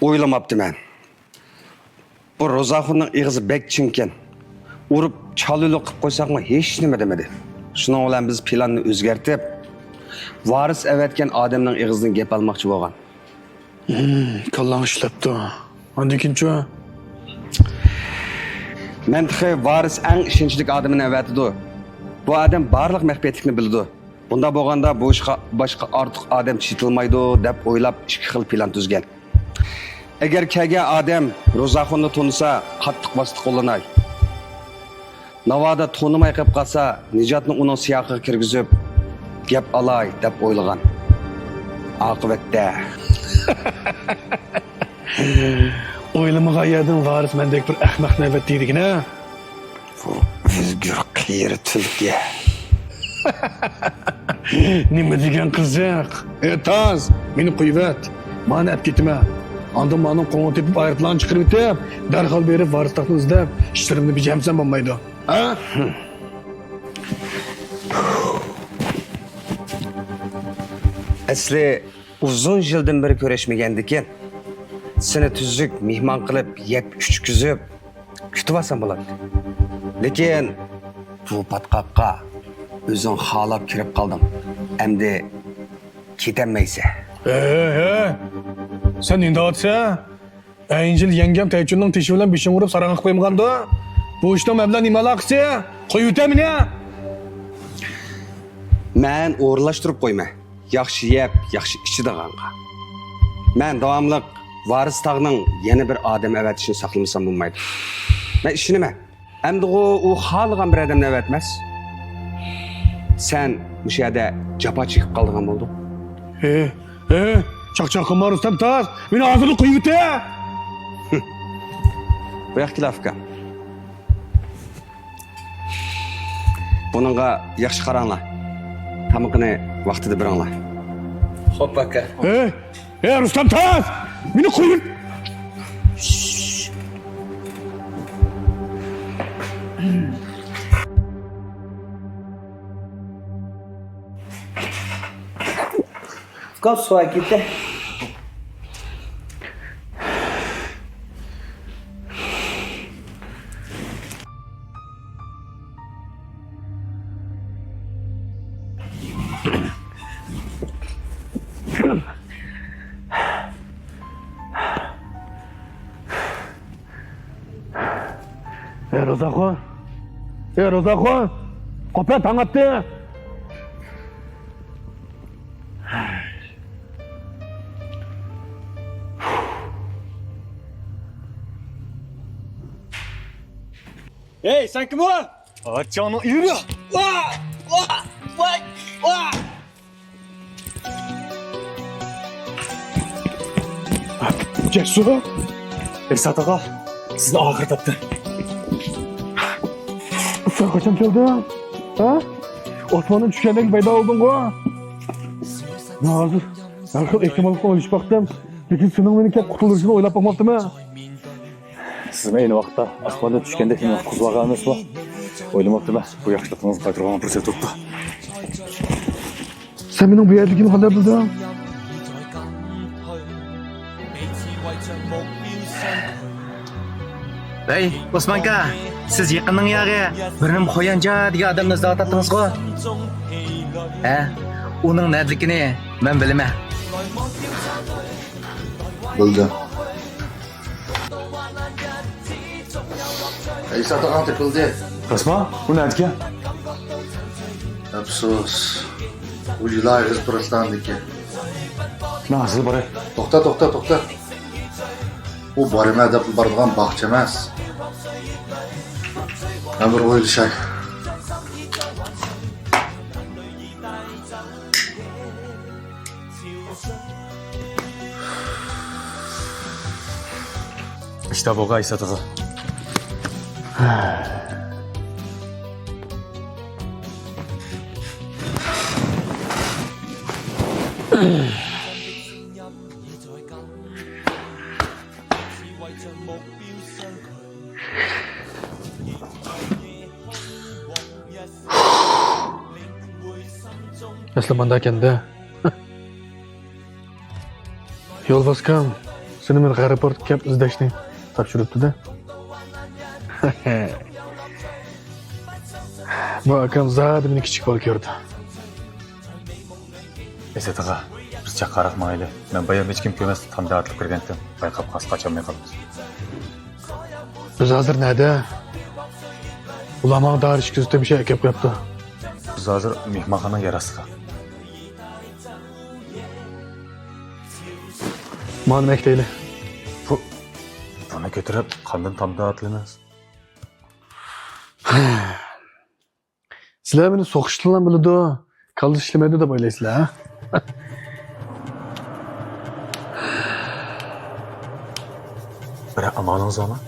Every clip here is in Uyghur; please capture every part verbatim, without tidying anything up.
ئويلىماپتىمەن. بۇ روزاخۇننىڭ ئېغىزى بەك چىڭكەن. ئۇرۇپ چالىلىق قىلىپ قويساقمۇ ھېچنېمە دېمىدى. شۇنىڭ بىلەن بىز پىلاننى ئۆزگەرتىپ، ۋارىس ئەۋەتكەن ئادەمنىڭ ئېغىزىدىن گەپ ئالماقچى بولغان. ھىم، كاللاڭ ئىشلەپتۇ. ئاندىن كېيىنچۇ؟ مەن تېخى ۋارىس ئەڭ ئىشەنچلىك ئادىمىنى ئەۋەتىدۇ. بۇ ئادەم بارلىق مەخپىيەتلىكنى بىلىدۇ. بۇنداق بولغاندا بۇ ئىشقا باشقا ئارتۇق ئادەم چېتىلمايدۇ دەپ ئويلاپ ئىككى خىل پىلان تۈزگەن. ئەگەر كەلگەن ئادەم روزاخۇننى تونۇسا، قاتتىق ۋاسىتە قوللىناي. ناۋادا تونۇماي قېلىپ قالسا، نىجاتنى ئۇنىڭ سىياقىغا كىرگۈزۈپ، گەپ ئالاي دەپ ئويلىغان. ئاقىۋەتتە. ئويلىمىغان يەردىن ۋارىس مەندەك بىر ئەخمەقنى ئەۋەتتى دېگىنە. بۇ ئۆلگۈر قېرى تۈلكە. نېمە دېگەن قىزىق؟ ئە، تاز، مېنى قويۇۋەت. مانا ئەپ كېتىمەن. ئاندىن مانىڭ قوڭىنى تېپىپ، ئايروپىلان چىقىرىۋېتىپ، دەرھال بېرىپ ۋارىس تاغنى ئىزدەپ، ئىشلىرىمنى بېجەرمىسەم بولمايدۇ. ھە؟ ئەسلى ئۇزۇن يىلدىن بېرى كۆرۈشمىگەندىكىن، سېنى تۈزۈك مېھمان قىلىپ، يەپ ئىچكۈزۈپ، كۈتۈۋالسام بولاتتى. لېكىن بۇ پاتقاققا ئۆزۈڭ خالاپ كىرىپ قالدىڭ. ئەمدى كېتەلمەيسەن. ھە، ھە. سەن نېمە دەۋاتىسەن؟ ئەنجىل يەڭگەم تەيچۇننىڭ تېشى بىلەن بېشىڭنى ئۇرۇپ ساراڭ قىلىپ قويمىغاندۇ؟ بۇ ئىشنىڭ مەن بىلەن نېمە ئالاقىسى؟ قويۇۋېتە مېنى. مەن ئورۇنلاشتۇرۇپ قويىمەن. ياخشى يەپ، ياخشى ئىچىدىغانغا. مەن داۋاملىق ۋارىس تاغنىڭ يەنە بىر ئادەم ئەۋەتىشىنى ساقلىمىسام بولمايدۇ. مەن ئىشىنىمەن. ئەمدىغۇ ئۇ خالىغان بىر ئادەمنى ئەۋەتمەس. سەن مۇشۇ يەردە جاپا چېكىپ قالىدىغان بولدۇڭ. ھە، ھە، چاقچاق قىلما، رۇستەم تاز. مېنى ھازىرلا قويۇۋېتە. بۇ ياققا كېلە، ئۇكام. بۇنىڭغا ياخشى قاراڭلار. تامىقىنى ۋاقتىدا بېرىڭلار. خوپ، ئاكا. ھەي، ھەي، رۇستەم تاز! مېنى قويۇپ. ئۇكام، سۇ ئەكېتە. ئەي روزاخۇن! ئەي روزاخۇن! قوپە، تاڭ ئاتتى! ھەي، سەن كىم ئۇ؟ ئاچاڭنىڭ ئېرى! ۋا! ۋا! ۋاي! ۋا! جەسۇر! ئەيسات ئاغا، سىزنى ئاخىرى تاپتىم. سەن قاچان كەلدىڭ؟ ھە؟ ئاسماندىن چۈشكەندەك پەيدا بولدۇڭغۇ؟ مەن ھازىر ھەر خىل ئېھتىماللىقنى ئويلىشىپ باقتىم. لېكىن سېنىڭ مېنى كەپ قۇتۇلدۇرۇشىنى ئويلاپ باقماپتىمەن. سىزمۇ ئەينى ۋاقىتتا ئاسماندىن چۈشكەندەك مېنى قۇتقۇزۇۋالغان ئەمەسمۇ؟ ئويلىماپتىمەن، بۇ ياخشىلىقىڭىزنى قايتۇرىدىغان پۇرسەت تۇرۇپتۇ. سەن مېنىڭ بۇ يەردىكىنى قانداق بىلدىڭ؟ ۋەي، ئوسمانكا، سىز يېقىننىڭ ياغى بىر نېمە خويانجا دېگەن ئادەمنى ئىزدەۋاتاتتىڭىزغۇ؟ ھە، ئۇنىڭ نەدىكىنى مەن بىلىمەن. بىلدىم. ئەيسات ئاغاڭ تېپىلدى. راستما؟ ئۇ نەدىكەن؟ ئەپسۇس. ئۇ يىلاي خىزپىرىستاندىكى. مەن ھازىر باراي. توختا، توختا، توختا. ئۇ بارىمەن دەپ بارىدىغان باغچە ئەمەس. مەن بىر ئويلىشاي. ئىشتا بولغاي ساتىغا. ئەسلى مانداكەن-دە. يولۋاسكام، سېنى مەن غەربىي پورتقا كەپ ئىزدەشنى تاپشۇرۇپتۇ-دە. بۇ ئاكام زادى مېنى كىچىك بالا كۆرىدۇ. ئەسەت ئاغا، بىز چاققانراق ماڭايلى. مەن بايام ھېچكىم كۆرمەستىن تامدا ئاتلىق كىرگەنتىم. بايقاپ قالسا قاچالماي قالىمىز. بىز ھازىر نەدە؟ ئۇلار ماڭا دارى ئىچكۈزۈپ تېمىشە ئەكەپ قويۇپتۇ. بىز ھازىر مېھمانخانىنىڭ يەر ئاستىغا. مانا مەكتەيلى. بۇ، بۇنى كۆتۈرۈپ قاندىن تامدا ئاتلىمىز؟ سىلەر مېنى سوقۇشتىنلا بىلىدۇ، كاللا ئىشلىمەيدۇ دەپ ئويلايسىلەر، ھە؟ بىرەر ئامالىڭىز بارمۇ؟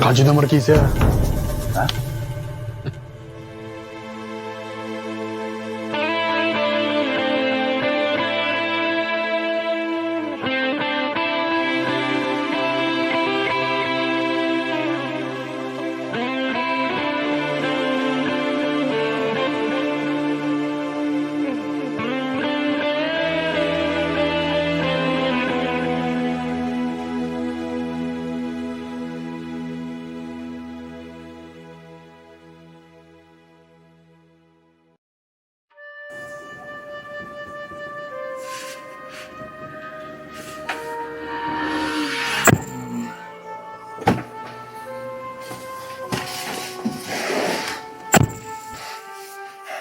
قانچە نومۇر كىيسە؟ ھە؟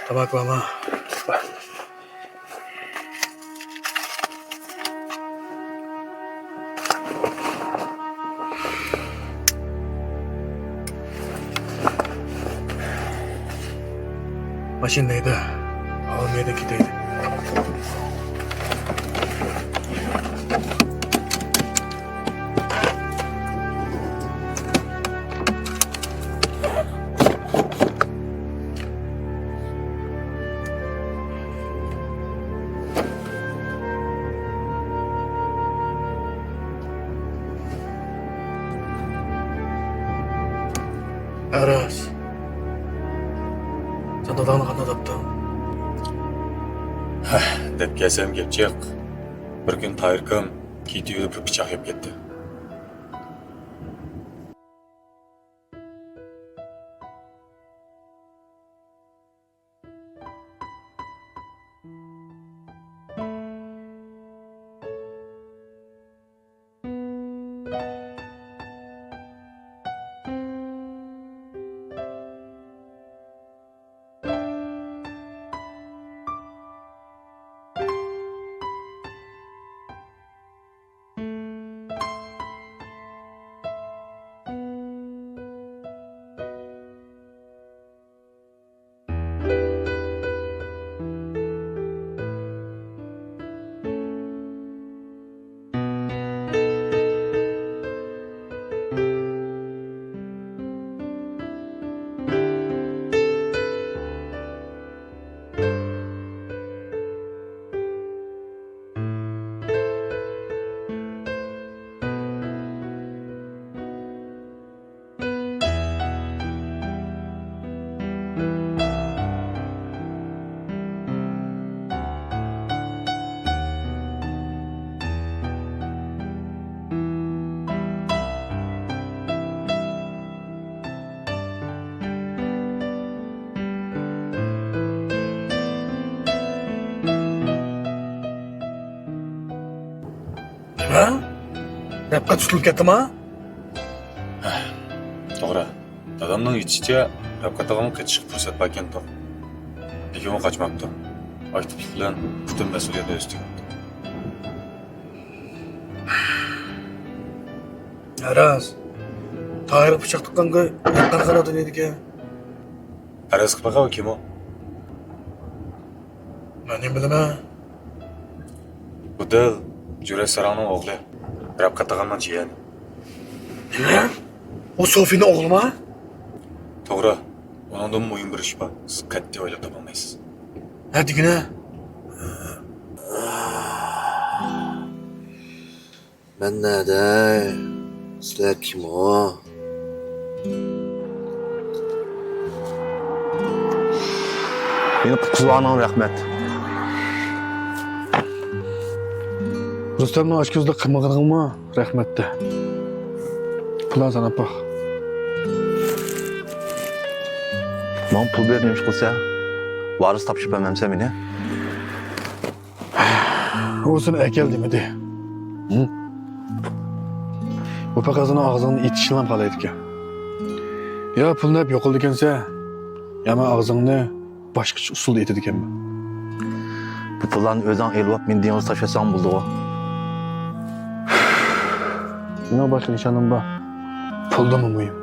تاماكا بارمۇ؟ ماشىنا ھەيدە، ئالمىدىن كېتەيلى. ئەراز، سەن داداڭنى قانداق تاپتىڭ؟ ھە، دەپ كەلسەم گەپ جىق. بىر كۈنى تاھىركام كېتىۋېرىپ بىر پىچاق يەپ كەتتى. نېمە؟ رەپقە تۇتۇلۇپ كەتتىما؟ ھە، توغرا. دادامنىڭ ئېيتىشىچە، رەپقە تاغىمۇ قېچىشقا پۇرسەت باركەنتۇق. لېكىن ئۇ قاچماپتۇ. ئاكتىپلىق بىلەن پۈتۈن مەسئۇلىيەتنى ئۆز ئۈستىگە ئالدى. ئەراز، تاھىرغا پىچاق تىققانغا ياققان قانات ئوينايدىكەن. ئەرەز قىلمىغان ئۇ كىم ئۇ؟ مەن نېمە بىلىمەن؟ بۇ دەل جۈرەي ساراڭنىڭ ئوغلى، رەپقەت تاغامنىڭ جىيەنى. نېمە؟ ئۇ سوفىنىڭ ئوغلىما؟ توغرا، ئۇنىڭدىن مۇھىم بىر ئىش بار، سىز قەتئىي ئويلاپ تاپالمايسىز. نەدىكىنە؟ مەن نەدە؟ سىلەر كىم ئۇ؟ مېنى قۇتقۇزغانىڭ رەھمەت. رۇستەمنىڭ ئاچكۆزلۈك قىلمىغىنىڭمۇ رەھمەتتە. پۇلان ساناپ باق. ماڭا پۇل بېرىپ نېمە ئىش قىلسا؟ ۋارىس تاپشۇرۇپ بەرمەمسەن مېنى؟ ئۇ سېنى ئەكەل دېمىدى. ھە؟ ئۇ پەقەت سېنىڭ ئاغزىڭنى ئېتىشىڭلام خالايدىكەن. يا پۇلنى ئەپ يوقىلىدىكەنسەن، يا مەن ئاغزىڭنى باشقىچە ئۇسۇلدا ئېتىدىكەنمەن. بۇ پۇللارنى ئۆزۈڭ ئېلىۋاپ، مېنى دېڭىزغا تاشلىساڭ بولىدىغۇ. مېنىڭ باشقا نىشانىم بار. پۇلدىنمۇ مۇھىم.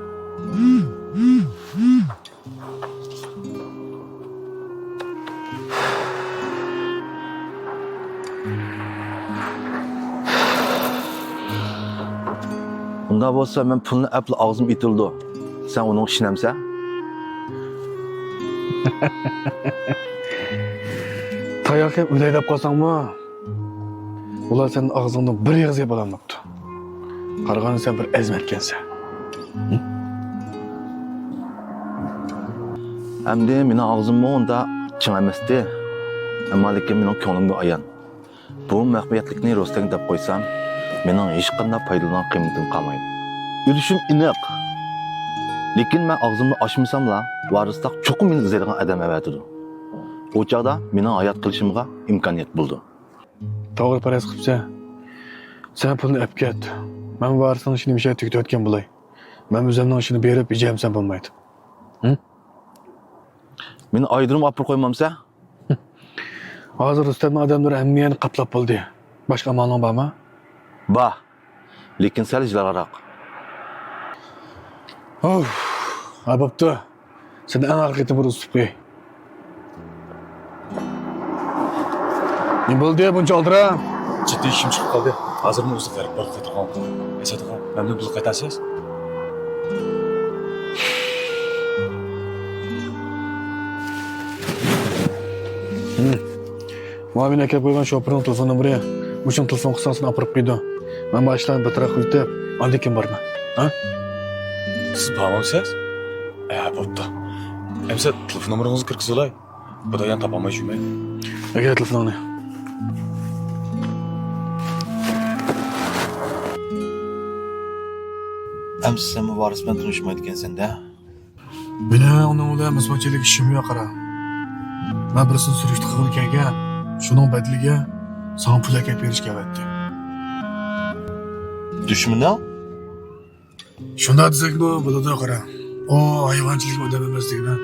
ئۇنداق بولسا، مەن پۇلنى ئەپلا ئاغزىم ئېتىلىدۇ. سەن ئۇنىڭغا ئىشىنەمسەن؟ تاياق يەپ ئۆلەي دەپ قالساڭمۇ، ئۇلار سەن ئاغزىڭدىن بىر ئېغىز يەپ ئالالماپتۇ. قارىغاندا سەن بىر ئەزىمەتكەنسەن. ھە؟ ئەمدى مېنىڭ ئاغزىممۇ ئۇنداق چىڭ ئەمەستى. ئەمما لېكىن مېنىڭ كۆڭلۈمگە ئايان. بۇ مەخپىيەتلىكنى رۇستەمگە دەپ قويسام، مېنىڭ ھېچقانداق پايدىلىنىدىغان قىممىتىم قالمايدۇ. ئۈلۈشۈم ئېنىق. لېكىن مەن ئاغزىمنى ئاچمىساملا، ۋارىسلىق چوقۇم مېنى ئىزدەيدىغان ئادەم ئەۋەتىدۇ. ئۇ چاغدا مېنىڭ ھايات قېلىشىمغا ئىمكانىيەت بولىدۇ. توغرا پەرەز قىپسەن. سەن پۇلنى ئەپ كەت. مەن ۋارىسنىڭ ئىشىنى مۇشۇ يەردە تۈگىتىۋەتكەن بولاي. مەن ئۆزۈمنىڭ ئىشىنى بېرىپ بېجىرمىسەم بولمايدۇ. ھە؟ مېنى ئايدۇرۇپ ئاپىرىپ قويمامسەن؟ ھازىر رۇستەمنىڭ ئادەملىرى ھەممە يەرنى قاپلاپ بولدى. باشقا ئامالىڭ بارمۇ؟ بار. لېكىن سەل جىلغىراق. ئوف، ھە بوپتۇ. سېنى ئەڭ ئاخىرقى قېتىم بىر ئۇسۇپ قوياي. نېمە بولدى بۇنچە ئالدىراپ؟ جىددىي ئىشىم چىقىپ قالدى. ھازىرمۇ ئۆزى غەرق بولۇپ قېتىدىغان. ئەسەت ئاغا، مەن بىلەن بىللە قايتارسىز؟ مۇئاۋىن ئەكەپ قويغان شوپۇرنىڭ تېلېفون نومۇرى. مۇشۇنىڭغا تېلېفون قىلساڭ سېنى ئاپىرىپ قويىدۇ. مەن بۇ ئىشلارنى بىر تەرەپ قىلىۋېتىپ، ئاندىن كېيىن بارىمەن. ھە؟ سىز بارمامسىز؟ ھە، بوپتۇ. ئەمىسە تېلېفون نومۇرىڭىزنى كىرگۈزۈۋالاي. خۇدايان تاپالماي يۈرمەي. ئەكەل تېلېفونۇڭنى. ئەمىسە سەنمۇ ۋارىس بىلەن تونۇشمايدىكەنسەن-دە. مېنىڭ ئۇنىڭ بىلەن مىسۋاكچىلىك ئىشىم يوق، قارا. مەن بىرسىنى سۈرۈشتە قىلغىلى كەلگەن، شۇنىڭ بەدىلىگە ساڭا پۇل ئەكەپ بېرىشكە ئەۋەتتى. دۈشمىنىڭ؟ شۇنداق دېسەكمۇ بولىدۇ، قارا. ئۇ ھايۋانچىلىك ئادەم ئەمەسلىكىنى.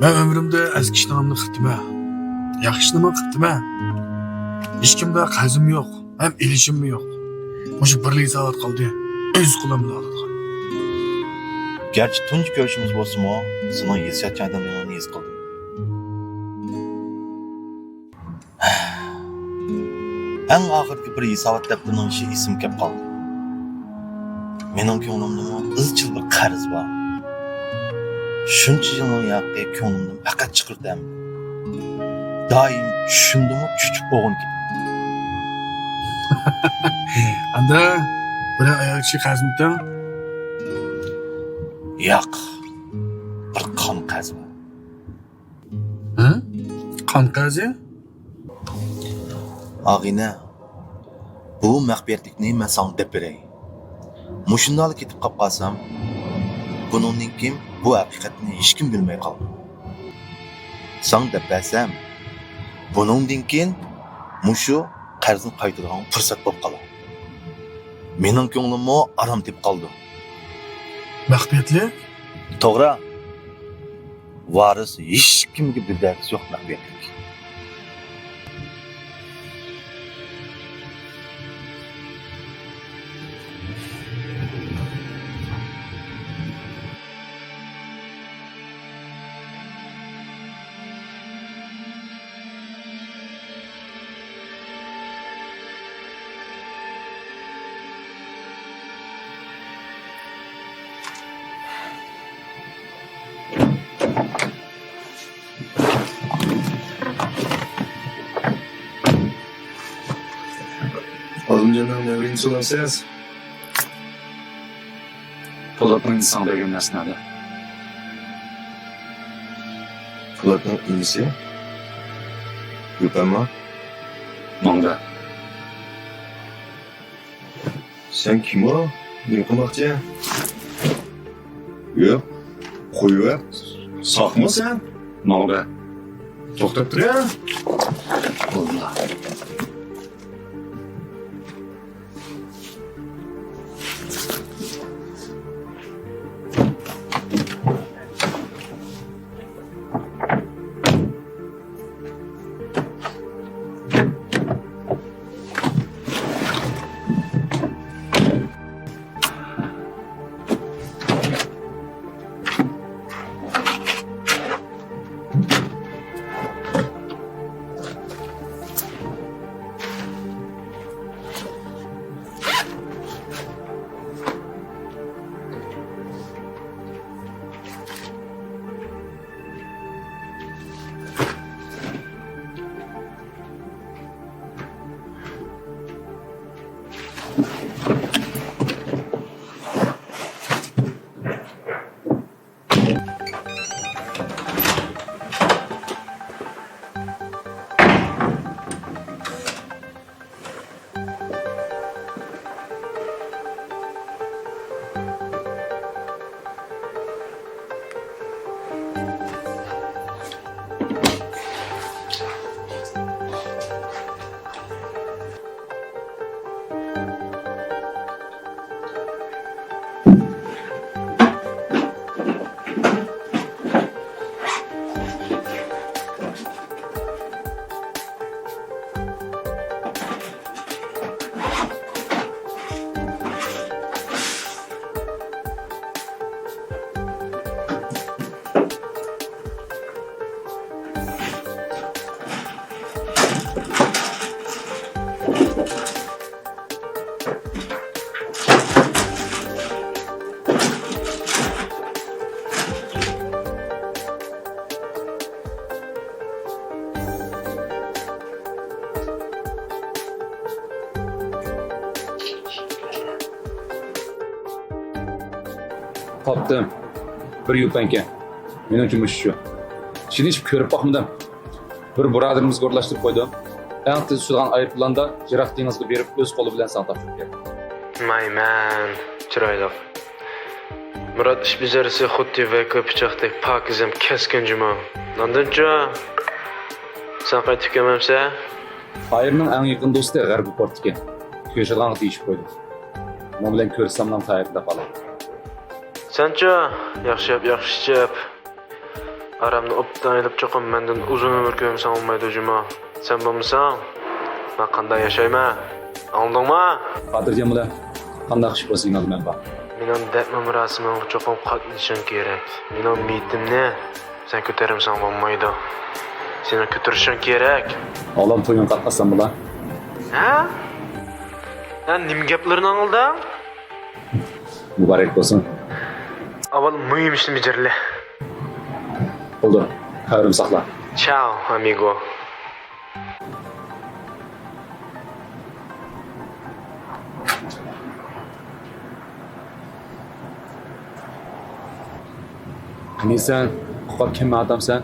مەن ئۆمرۈمدە ئەسكى ئىشنىمۇ قىپتىمەن، ياخشى ئىشنىمۇ قىپتىمەن. ھېچكىمدە قەرزىم يوق. ھەم ئېلىشىممۇ يوق. مۇشۇ بىرلا ھېسابات قالدى. ئۆز قولۇم بىلەن ئالىدىغان. گەرچە تۇنجى كۆرۈشىمىز بولسىمۇ، سېنىڭ ھېسسىياتچان ئادەملىكىڭنى ھېس قىلدىم. ئەڭ ئاخىرقى بىر ھېسابات دەپتىرىنىڭ ئىشى ئېسىمگە كەپ قالدى. مېنىڭ كۆڭلۈمدىمۇ ئىزچىل بىر قەرز بار. شۇنچە يىلنىڭ ياقى كۆڭلۈمدىن پەقەت چىقىرتەم. دائىم چۈشۈمدىمۇ چۈچۈك ئوغۇن كېتىدۇ. ئاندا بىرەر ئايال كىشى قەرزمىتىڭ؟ ياق، بىر قان قەرزى بار. ھە؟ قان قەرزى؟ ئاغىنە، بۇ مەخپىيەتلىكنى مەن ساڭا دەپ بېرەي. مۇشۇنداقلا كېتىپ قاپ قالسام، بۇنىڭدىن كېيىن بۇ ھەقىقەتنى ھېچكىم بىلمەي قالىدۇ. ساڭا دەپ بەرسەم، بۇنىڭدىن كېيىن مۇشۇ قەرزنى قايتۇرىدىغان پۇرسەت بولۇپ قالار. مېنىڭ كۆڭلۈممۇ ئارام تېپىپ قالىدۇ. مەخپىيەتلىك؟ توغرا. ۋارىس ھېچكىمگە بىردەرىكىسى يوق مەخپىيەتلىك. جاننىڭ نەۋرىنى سورامسىز؟ پولاتنىڭ ئىنىسى ساڭا بەرگەن نەرسە نەدە؟ پولاتنىڭ ئىنىسى؟ يوق ئەمما. ماڭا بەر. سەن كىم ئۇ؟ نېمە قىلماقچى؟ يوق. قويۇۋەت. ساقمۇ سەن؟ ماڭا بەر. توختاپ تۇر يا. تاپتىم. بىر يۈ پەنكە. مېنىڭچە مۇشۇ شۇ. ئىشىنىشىپ كۆرۈپ باقمىدىم. بىر بۇرادىرىمىزگە ئورۇنلاشتۇرۇپ قويدۇم. ئەڭ تېز ئۇچىدىغان ئايروپىلاندا يىراق دېڭىزغا بېرىپ ئۆز قولى بىلەن ساڭا تاپشۇرۇپ كەلدى. ماي مەن، چىرايلىق. مۇرات ئىش بېجەرسە خۇددى ۋەيكو پىچاقتەك پاكىز ھەم كەسكىن جۇمۇ. ئاندىنچۇ؟ سەن قايتىپ كەلمەمسەن؟ تايىرنىڭ ئەڭ يېقىن دوستى غەربىي پورت ئىكەن. كۆرۈشىدىغانغا دېيىشىپ قويدۇم. ئۇنىڭ بىلەن كۆرۈشسەملا تايىرنى دەپ ئالىمەن. سەنچۇ؟ ياخشى يەپ، ياخشى ئىچىپ، ئارامنى ئوبدان ئېلىپ، چوقۇم مەندىن ئۇزۇن ئۆمۈر كۆرمىسەڭ بولمايدۇ جۇمۇ. سەن بولمىساڭ، مەن قانداق ياشايمەن؟ ئاڭلىدىڭمۇ؟ خاتىرجەم بولە. قانداق ئىش بولسا يېنىڭدا مەن بار. مېنىڭ دەپنە مۇراسىمىمغا چوقۇم قاتنىشىشىڭ كېرەك. مېنىڭ مېيىتىمنى سەن كۆتۈرمىسەڭ بولمايدۇ. سېنىڭ كۆتۈرۈشۈڭ كېرەك. ئوغلۇم، تويۇڭغا قاتناشسام بولا؟ ھە؟ ھە، نېمە گەپلەرنى ئاڭلىدىڭ؟ مۇبارەك بولسۇن. ئاۋۋال مۇھىم ئىشنى بېجىرىلى. بولدى، خەۋىرىمنى ساقلا. چاو، ئامىگو. قېنى سەن، ئۇقۇپ كەلمەي ئاتامسەن؟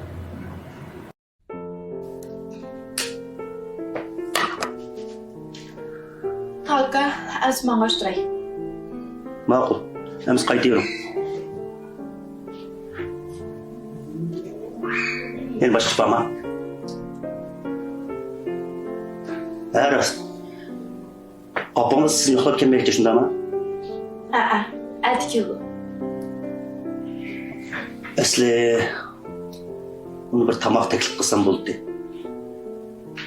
تاكا، ئەمسە ماڭا ئۇچراي. ماقۇل، ئەمسە قايتىۋېرىڭ. يەنە باشقا ئىش بارمۇ؟ ھە، راست. ئاپىڭىز سىزنى يوقلاپ كەلمەكچى، شۇنداقمۇ؟ ھەئە، ئەتە كېلىدۇ. ئەسلى ئۇنى بىر تاماق تەكلىپ قىلسام بولدى.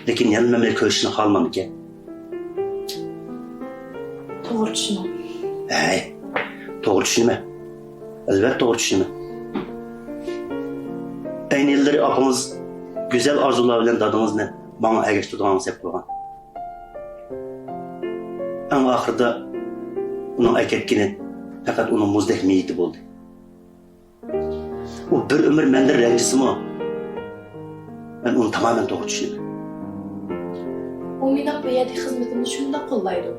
لېكىن يەنە مەن بىلەن كۆرۈشۈشنى خالىمامدىكەن. توغرا چۈشىنىڭ. ھەي، توغرا چۈشىنىمەن. ئەلۋەتتە توغرا چۈشىنىمەن. ئەينى يىللىرى ئاپىڭىز گۈزەل ئارزۇلار بىلەن دادىڭىزنى ماڭا ئەگەشتۈرىدىغانغا سەپ بولغان. ئەڭ ئاخىرىدا ئۇنىڭ ئەكەتكىنى پەقەت ئۇنىڭ مۇزدەك مېيىتى بولدى. ئۇ بىر ئۆمۈر مەندىن رەنجىسىمۇ، مەن ئۇنى تامامەن توغرا چۈشىنىمەن. ئۇ مېنىڭ بۇ يەردىكى خىزمىتىمنى شۇنداق قوللايدۇ.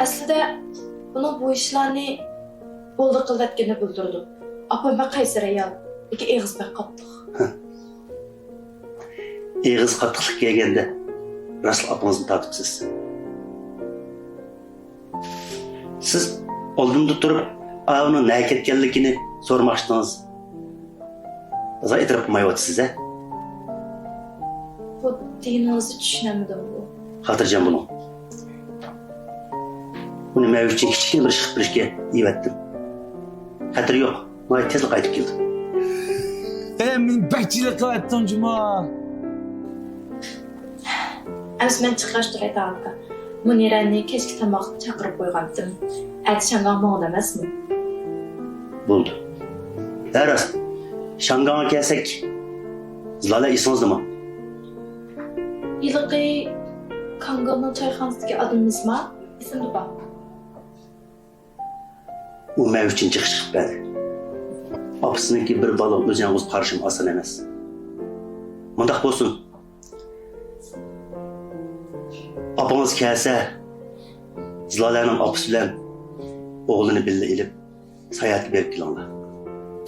ئەسلىدە ئۇنىڭ بۇ ئىشلارنى بولدى قىلىۋەتكىنىنى بىلدۈردۈم. ئاپام بەك قەيسەر ئايال، لېكىن ئېغىزى بەك قاتتىق. ئېغىز قاتتىقلىق كەلگەندە، راستلا ئاپىڭىزنى تارتىپسىز. سىز ئالدىمدا تۇرۇپ، ئاۋۇنىڭ نەگە كەتكەنلىكىنى سورىماقچىدىڭىز. ئازراق ئېتىراپ قىلمايۋاتىسىز، ھە؟ بۇ دېگىنىڭىزنى چۈشىنەلمىدىم بۇ. خاتىرجەم بولۇڭ. ئۇنى مەن ئۈچۈن كىچىككىنە بىر ئىش قىلىپ بېرىشكە ئېۋەتتىم. خەتىرى يوق. ناھايىتى تېزلا قايتىپ كېلىدۇ. ئە، مېنى بەك جىلىق قىلىۋەتتىڭ جۇما. ئەمىسە مەن چىقىرىپ تۇراي، تاغا ئاكا. مۇنىرەنى كەچكى تاماققا چاقىرىپ قويغانتىم. ئەتە شياڭگاڭ ماڭىدۇ ئەمەسمۇ؟ بولدى. ھە، راست. شياڭگاڭغا كەلسەك، زىلالە ئېسىڭىزدىمۇ؟ ھېلىقى كاڭگالنىڭ چايخانىسىدىكى ئادىمىمىزما؟ ئېسىمدە بار. ئۇ مەن ئۈچۈن جىق چىقىپ بەردى. ئاپىسىنىڭكى بىر بالىغا ئۆزى يالغۇز قارىشىمۇ ئاسان ئەمەس. مۇنداق بولسۇن، ئاپىڭىز كەلسە، زىلالەنىڭ ئاپىسى بىلەن ئوغلىنى بىللە ئېلىپ، ساياھەتكە بېرىپ كېلىڭلار.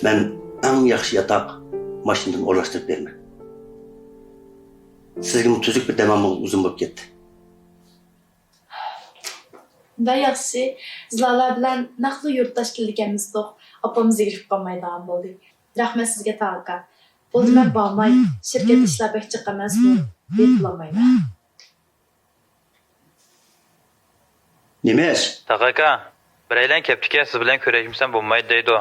مەن ئەڭ ياخشى ياتاق ماشىنىدىن ئورۇنلاشتۇرۇپ بېرىمەن. سىزگىمۇ تۈزۈك بىر دەم ئالمىغىلى ئۇزۇن بولۇپ كەتتى. بەك ياخشى، زىلالە بىلەن نەقلا يۇرتداش كېلىدىكەنمىز دوق، ئاپام زېرىكىپ قالمايدىغان بولدى. رەھمەت سىزگە، تاغا ئاكا. بولدى، مەن بارماي، شىركەتتە ئىشلار بەك جىق ئەمەسمۇ، بېرىپ بولالمايمەن. نېمە ئىش؟ تاغا ئاكا، بىرەيلەن كەپتىكەن، سىز بىلەن كۆرۈشمىسەم بولمايدۇ دەيدۇ.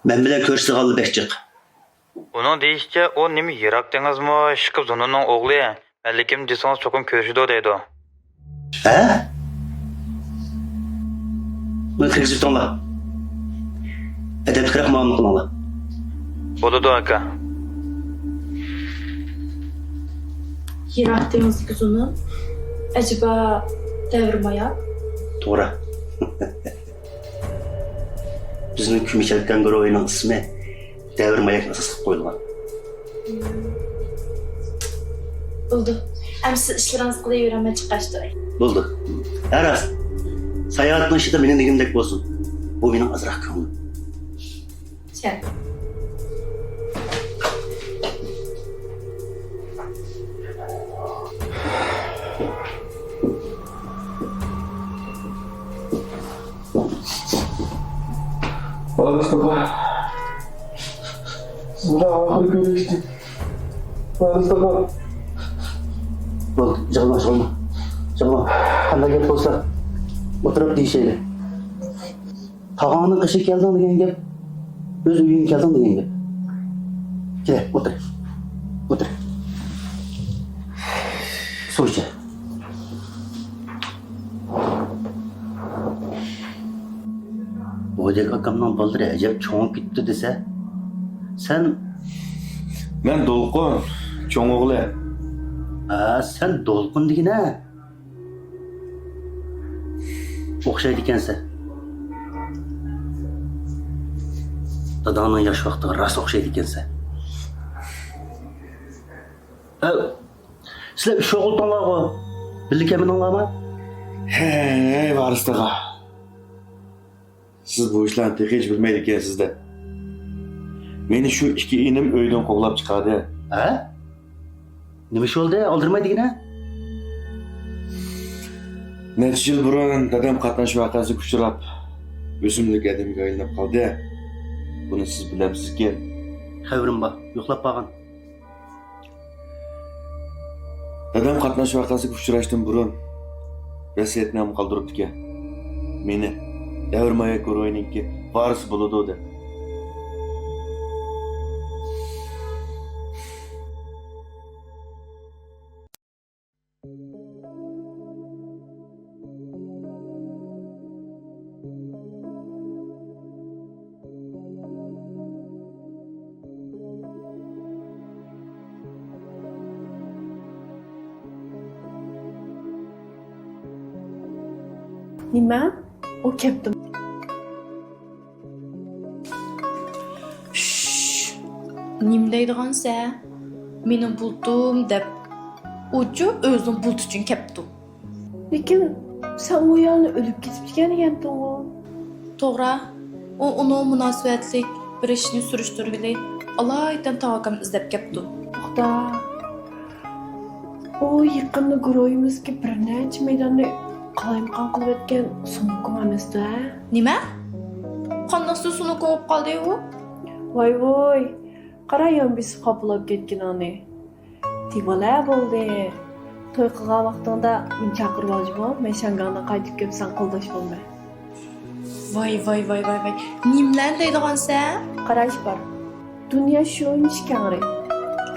مەن بىلەن كۆرۈشىدىغانلار بەك جىق. ئۇنىڭ دېيىشىچە، ئۇ نېمە يىراق دېڭىزمۇ، ئىشقىپ زۇنۇننىڭ ئوغلى. مەلىكىم دېسىڭىز چوقۇم كۆرۈشىدۇ دەيدۇ. ھە؟ مېنى كىرگۈزۈپ تۇرۇڭلار. ئەدەپلىكرەك مۇئامىلە قىلىڭلار. بولىدۇ، ئاكا. يىراق دېڭىزدىكى زۇنۇن. ئەجەبا دەۋر ماياك؟ توغرا. بىزنىڭ كۈمۈش يەلكەن گۇرۇھىنىڭ ئىسمى دەۋر ماياكنى ئاساس قىلىپ قويۇلغان. بولدى. ئەمسە سىز ئىشلىرىڭىزنى قىلىۋېرىڭ، مەن چىقىپ تۇراي. بولدى. ھە، راست. ساياھەتنىڭ ئىچىدە مېنىڭ دېگىنىمدەك بولسۇن. بۇ مېنىڭ ئازراق كۆڭلۈم. چۈشەندىم. ۋارىس تاغا. سىز بىلەن ئاخىرى كۆرۈشتۈم. ۋارىس تاغا. بولدى، يىغلىما، يىغلىما. يىغلىما. قانداق گەپ بولسا، ئولتۇرۇپ دېيىشەيلى. تاغاڭنىڭ قېشىغا كەلدىڭ دېگەن گەپ، ئۆز ئۆيۈڭگە كەلدىڭ دېگەن گەپ. كېلە، ئولتۇر. ئولتۇر. سۇ ئىچە. بودەك ئاكامنىڭ بالىلىرى ئەجەب چوڭىيىپ كېتىپتۇ دېسە. سەن. مەن دولقۇن، چوڭ ئوغلى. ھە، سەن دولقۇن دېگىنە. ئوخشايدىكەنسەن. داداڭنىڭ ياش ۋاقتىغا راست ئوخشايدىكەنسەن. ئە، سىلەر ئۈچ ئوغۇلتۇڭلارغۇ؟ بىللە كەلمىدىڭلارمۇ؟ ھەي، ۋارىس تاغا. سىز بۇ ئىشلارنى تېخىچە بىلمەيدىكەنسىز-دە. مېنى شۇ ئىككى ئىنىم ئۆيدىن قوغلاپ چىقاردى. ھە؟ نېمە ئىش بولدى؟ ئالدىرىماي دېگىنە. نەچچە يىل بۇرۇن دادام قاتناش ۋەقەسىگە ئۇچراپ، ئۆسۈملۈك ئادەمگە ئايلىنىپ قالدى. بۇنى سىز بىلەمسىزكىن؟ خەۋىرىم بار، يوقلاپ بارغان. دادام قاتناش ۋەقەسىگە ئۇچراشتىن بۇرۇن ۋەسىيەتنامە قالدۇرۇپتىكەن. مېنى دەۋر ماياك گۇرۇھىنىڭكى ۋارىسى بولىدۇ دەپ. نېمە؟ ئۇ كەپتۇ. شش! نېمە دەيدىغانسەن؟ مېنىڭ بۇلتۇم دەپ. ئۇچۇ ئۆزىنىڭ بۇلتى ئۈچۈن كەپتۇ. لېكىن سەن ئۇ ئايالنى ئۆلۈپ كېتىپتىكەن دېگەنتىڭغۇ؟ توغرا. ئۇ ئۇنىڭ مۇناسىۋەتلىك بىر ئىشنى سۈرۈشتۈرگىلى ئالايىتەن تاۋاكامنى ئىزدەپ كەپتۇ. توختا. ئۇ يېقىندا گۇرۇھىمىزدىكى بىر نەچچە مەيداننى قالايمىقان قىلىۋەتكەن سۇنۇكۇڭ ئەمەستۇ، ھە؟ نېمە؟ قانداقسى سۇنۇكۇڭ بولۇپ قالدى ئۇ؟ ۋاي ۋوي، قارا يان بېسىپ خاپىلاپ كەتكىنىڭنى. دېۋالە بولدى. توي قىلغان ۋاقتىڭدا مېنى چاقىرىۋالجىمۇ، مەن شياڭگاڭدىن قايتىپ كېلىپ ساڭا قولداش بولىمەن. ۋاي، ۋاي، ۋاي، ۋاي، ۋاي. نېمىلەرنى دەيدىغانسەن؟ قاراش بار. دۇنيا شۇنچە كەڭرى.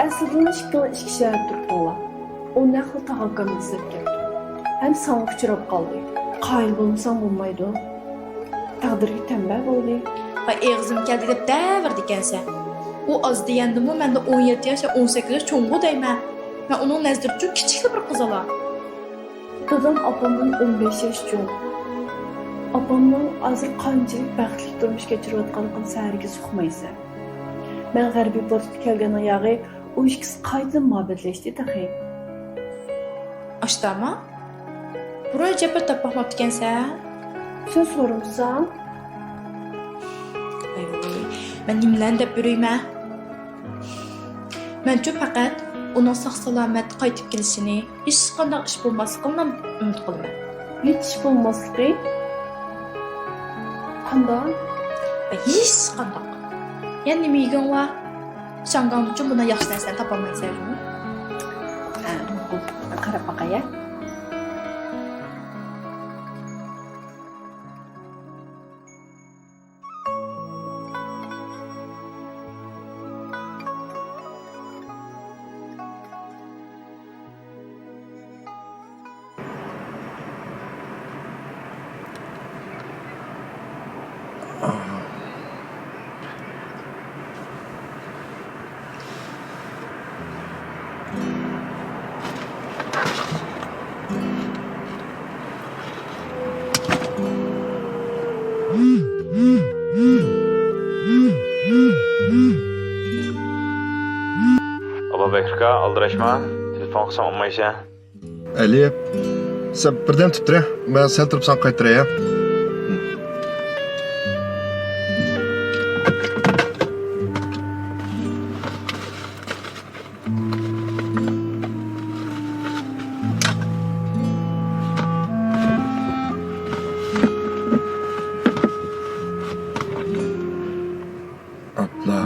ئەسلىدىلا ئىككىڭلار ئىككى شەھەردە تۇرۇپتۇڭلار. ئۇ نەقلا تاغاكامنى ئىزدەپ كەپتۇ. ھەم ساڭا ئۇچراپ قالدى. قايىل بولمىساڭ بولمايدۇ. تەقدىرگە تەمبە بولدى. ۋاي، ئېغىزىم كەلدى دەپ دەۋېرىدىكەنسەن. ئۇ ئاز دېگەندىمۇ مەندىن ئون يەتتە ياش يا ئون سەككىز ياش چوڭغۇ دەيمەن. مەن ئۇنىڭ نەزىرىچۇ كىچىكلا بىر قىزالا. دادام ئاپامدىن ئون بەش ياش چوڭ. ئاپامنىڭ ھازىر قانچىلىك بەختلىك تۇرمۇش كەچۈرۈۋاتقانلىقىنى سەن ھەرگىز ئۇقمايسەن. مەن غەربىي پورتقا كەلگەننىڭ ياغى ئۇ ئىككىسى قايتىدىن مۇھەببەتلەشتى تېخى. ئاشتاما؟ بۇرۇن ئەجەب بىر تاپاقماپتىكەنسەن. سەن سورىمىساڭ. ئاي، مەن نېمىلەرنى دەپ يۈرۈيمەن؟ مەنچۇ پەقەت ئۇنىڭ ساق-سالامەت قايتىپ كېلىشىنى، ھېچقانداق ئىش بولماسلىقىنىلا ئۈمىد قىلىمەن. ھېچ ئىش بولماسلىقى؟ قانداق؟ ھېچقانداق. يەنە نېمە يېگۈڭ بار؟ شياڭگاڭدىچۇ بۇنداق ياخشى نەرسىلەرنى تاپالمايسەن جۇمۇ. ھە، قاراپ باقاي، ھە. ئابابەكرىكا، ئالدىراشما، تېلېفون قىلسام ئالمايسەن. ئەلى، سەن بىردەم تۇرۇپ تۇرە، مەن سەل تۇرۇپ ساڭا قايتۇراي، ھە؟ ئاپلا.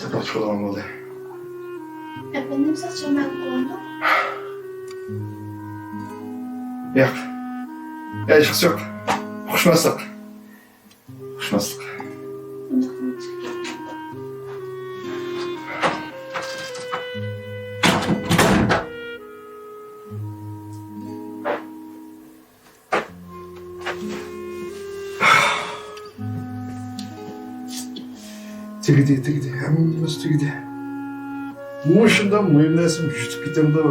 چاتاق چىقىدىغان بولدى. ئەپەندىم، ساقچىغا مەلۇم قىلامدۇ؟ ياق. ھېچقىسى يوق. ئۇقۇشماسلىق. ئۇقۇشماسلىق. تۈگىدى، تۈگىدى، ھەممىسى تۈگىدى. مۇشۇنداق مۇھىم نەرسىنى يۇتۇپ كېتەمدۇ؟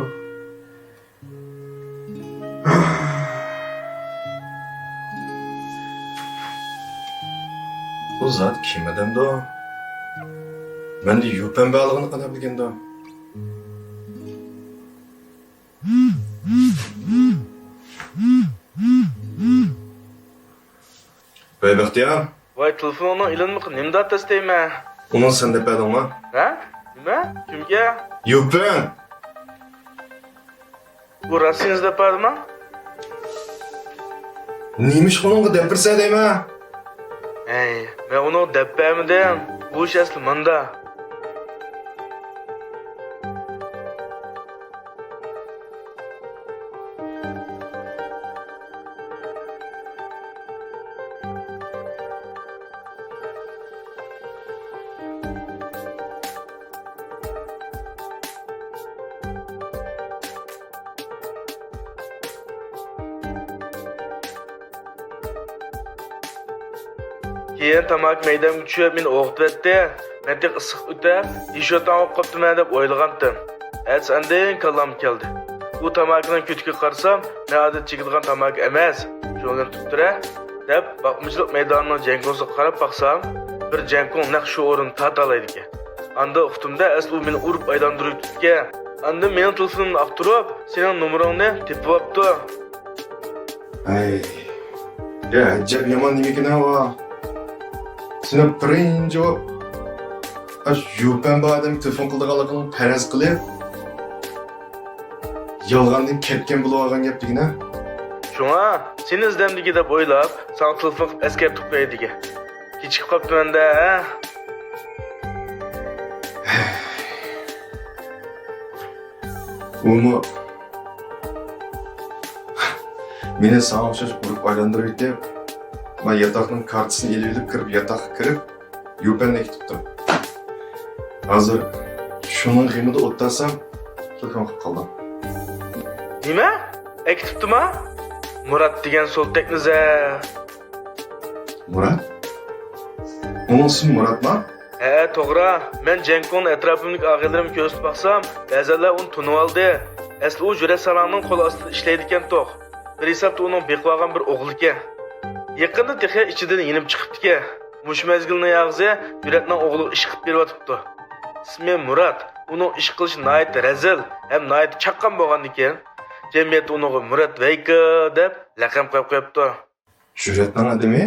بۇ زادى كىم ئادەمدۇ؟ مەندە يۈپەن بارلىقىنى قانداق بىلگەندۇ؟ ۋەي بەختىيار. ۋاي، تېلېفونۇڭنىڭ ئېلىنمىقى نېمىدا تەس دەيمەن؟ ئۇنى سەن دەپ بەردىڭما؟ ھە؟ نېمە؟ كىمگە؟ يۈپەن! بۇ راستىنى دەپ بەردىما؟ نېمىشقا ئۇنىڭغا دەپ بېرىسەن دەيمەن؟ ھەي، مەن ئۇنىڭغا دەپ بەرمىدىم. بۇ ئىش ئەسلى ماندا. كېيىن تاماكا مەيدەمگە چۈشۈپ، مېنى ئويغىتىۋەتتى. مەن تېخى ئىسسىق ئۆتەپ، ھېشىۋاتاڭ بولۇپ قاپتىمەن دەپ ئويلىغانتىم. ئەتىسى ئاندىن كاللامغا كەلدى. بۇ تاماكىنىڭ كۆتىكىگە قارىسام، مەن ئادەتتە چېكىدىغان تاماكا ئەمەس. شۇنىڭ بىلەن تۇرۇپ تۇرە. دەپ، باقمىچىلىق مەيدانىنىڭ جەڭكوڭىسىغا قاراپ باقسام، بىر جەڭكوڭ نەق شۇ ئورۇندا تارتالايدىكەن. ئاندا ئۇقتۇم-دە، ئەسلى ئۇ مېنى ئۇرۇپ ئايلاندۇرۇۋېتىپتىكەن. ئاندىن مېنىڭ تېلېفونۇمنى ئاختۇرۇپ، سېنىڭ نومۇرۇڭنى تېپىۋاپتۇ. ھەي، يا ئەجەب يامان نېمىكىن ۋا. سېنىڭ بىرىنچى بولۇپ ئاشۇ يۈپەن بار ئادەمگە تېلېفون قىلىدىغانلىقىڭنى پەرەز قىلىپ، يالغاندىن كەتكەن بولۇۋالغان گەپ دېگىنە. شۇڭا سېنى ئىزدەمدىكى دەپ ئويلاپ، ساڭا تېلېفون قىلىپ ئەسكەرتىپ قوياي دېگەن. كېچىكىپ قاپتىمەن-دە، ھە؟ ئۇمۇ مېنى ساڭا ئوخشاش ئۇرۇپ ئايلاندۇرۇۋېتىپ، مەن ياتاقنىڭ كارتىسىنى ئېلىۋېلىپ كىرىپ، ياتاققا كىرىپ، يۈپەننى كۈتۈپتۇ. ھازىر شۇنىڭ غېمىدە ئولتۇرسام، تېلېفون قىلىپ قالدىم. نېمە؟ ئەكېتىپتىما؟ مۇرات دېگەن سولتەكنى زە. مۇرات؟ ئۇنىڭ ئىسمى مۇراتما؟ ھە، توغرا. مەن جەڭكوڭنى ئەتراپىمدىكى ئاغىنىلىرىمگە كۆرسىتىپ باقسام، بەزەنلەر ئۇنى تونۇۋالدى. ئەسلى ئۇ جۈرەت ساراڭنىڭ قول ئاستىدا ئىشلەيدىكەن توق. بىر ھېسابتا ئۇنىڭ بېقىۋالغان بىر ئوغلىكەن. يېقىندا تېخى ئىچىدىن يېنىپ چىقىپتىكەن. مۇشۇ مەزگىلنىڭ ئاغزى جۈرەتنىڭ ئوغلىغا ئىش قىلىپ بېرىۋاتىپتۇ. ئىسمى مۇرات. ئۇنىڭ ئىش قىلىشى ناھايىتى رەزىل ھەم ناھايىتى چاققان بولغاندىكىن، جەمئىيەت ئۇنىڭغا مۇرات ۋەيكە دەپ لەقەم قويۇپ قويۇپتۇ. جۈرەتنىڭ ئادىمى؟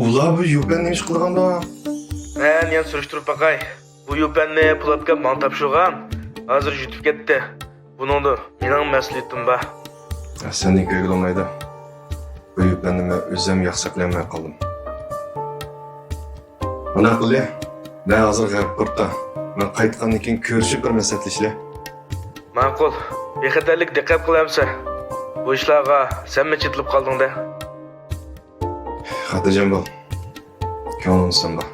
ئۇلار بۇ يۈپەن نېمە ئىش قىلغاندا؟ مەن يەنە سۈرۈشتۈرۈپ باقاي. بۇ يۈپەننى پولاتكا ماڭا تاپشۇرغان. ھازىر يۈتۈپ كەتتى. بۇنىڭدا مېنىڭ مەسئۇلىيىتىم بار. سەندىن كۆرگىلى بولمايدۇ. بۇ يۈپەننى مەن ئۆزۈم ياخشى ساقلىيالماي قالدىم. مانا قىلى، مەن ھازىر غەربىي پورتتا. مەن قايتقاندىن كېيىن كۆرۈشۈپ بىر مەسلىھەتلىشىلى. ماقۇل. بىخەتەرلىك دىققەت قىل ئەمسە. بۇ ئىشلارغا سەنمۇ چېتىلىپ قالدىڭ-دە. خاتىرجەم بول. كۆڭلۈڭدە سەن بار.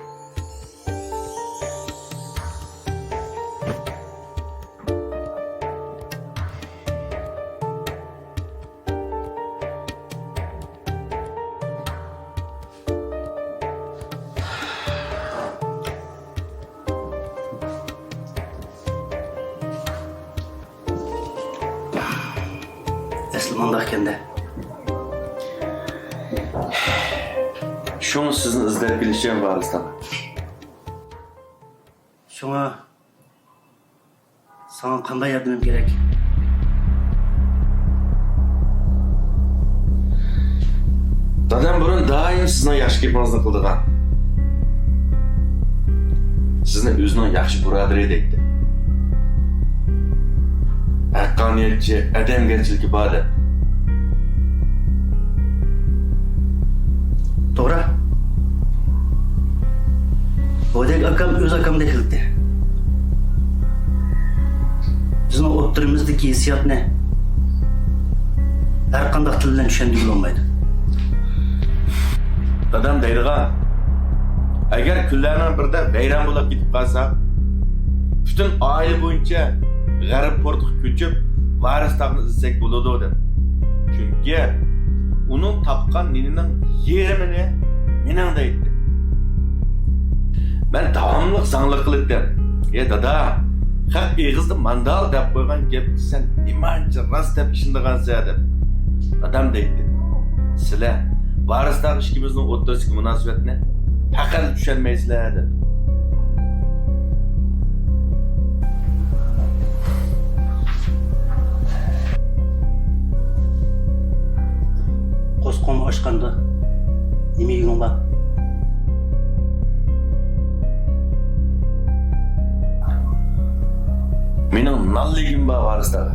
ئەسلى مانداق ئىكەن-دە. شۇڭا سىزنى ئىزدەپ كېلىشىم، ۋارىس تاغا. شۇڭا ساڭا قانداق ياردىمىم كېرەك؟ دادام بۇرۇن دائىم سىزنىڭ ياخشى گېپىڭىزنى قىلىدىغان، سىزنى ئۆزىنىڭ ياخشى بۇرادىرى دەيتتى. ھەققانىيەتچى، ئادەمگەرچىلىكى بار دەپ. توغرا. بۇدەك ئاكام ئۆز ئاكامدەك بىلدى. بىزنىڭ ئوتتۇرىمىزدىكى ھېسسىياتنى ھەر قانداق تىل بىلەن چۈشەندۈرگىلى بولمايدۇ. دادام دەيدىغان، ئەگەر كۈنلەرنىڭ بىرىدە ۋەيران بولۇپ كېتىپ قالساق، پۈتۈن ئائىلە بويىچە غەربىي پورتقا كۆچۈپ، ۋارىس تاغنى ئىزدىسەك بولىدۇ، دەپ. چۈنكى ئۇنىڭ تاپقان نېنىنىڭ يېرىمىنى مېنىڭ دەيتتى. مەن داۋاملىق زاڭلىق قىلاتتىم. ئى دادا، خەق ئېغىزدا ماندال دەپ قويغان گەپنى سەن نېمانچە راست دەپ ئىشىنىدىغانسەن، دەپ. دادام دەيتتى، سىلەر ۋارىس تاغ ئىككىمىزنىڭ ئوتتۇرىسىدىكى مۇناسىۋەتنى پەقەت چۈشەنمەيسىلەر، دەپ. قورسىقىڭنى ئاچقاندا نېمە يېگۈڭ بار؟ مېنىڭ نان يېگۈم بار، ۋارىس تاغا.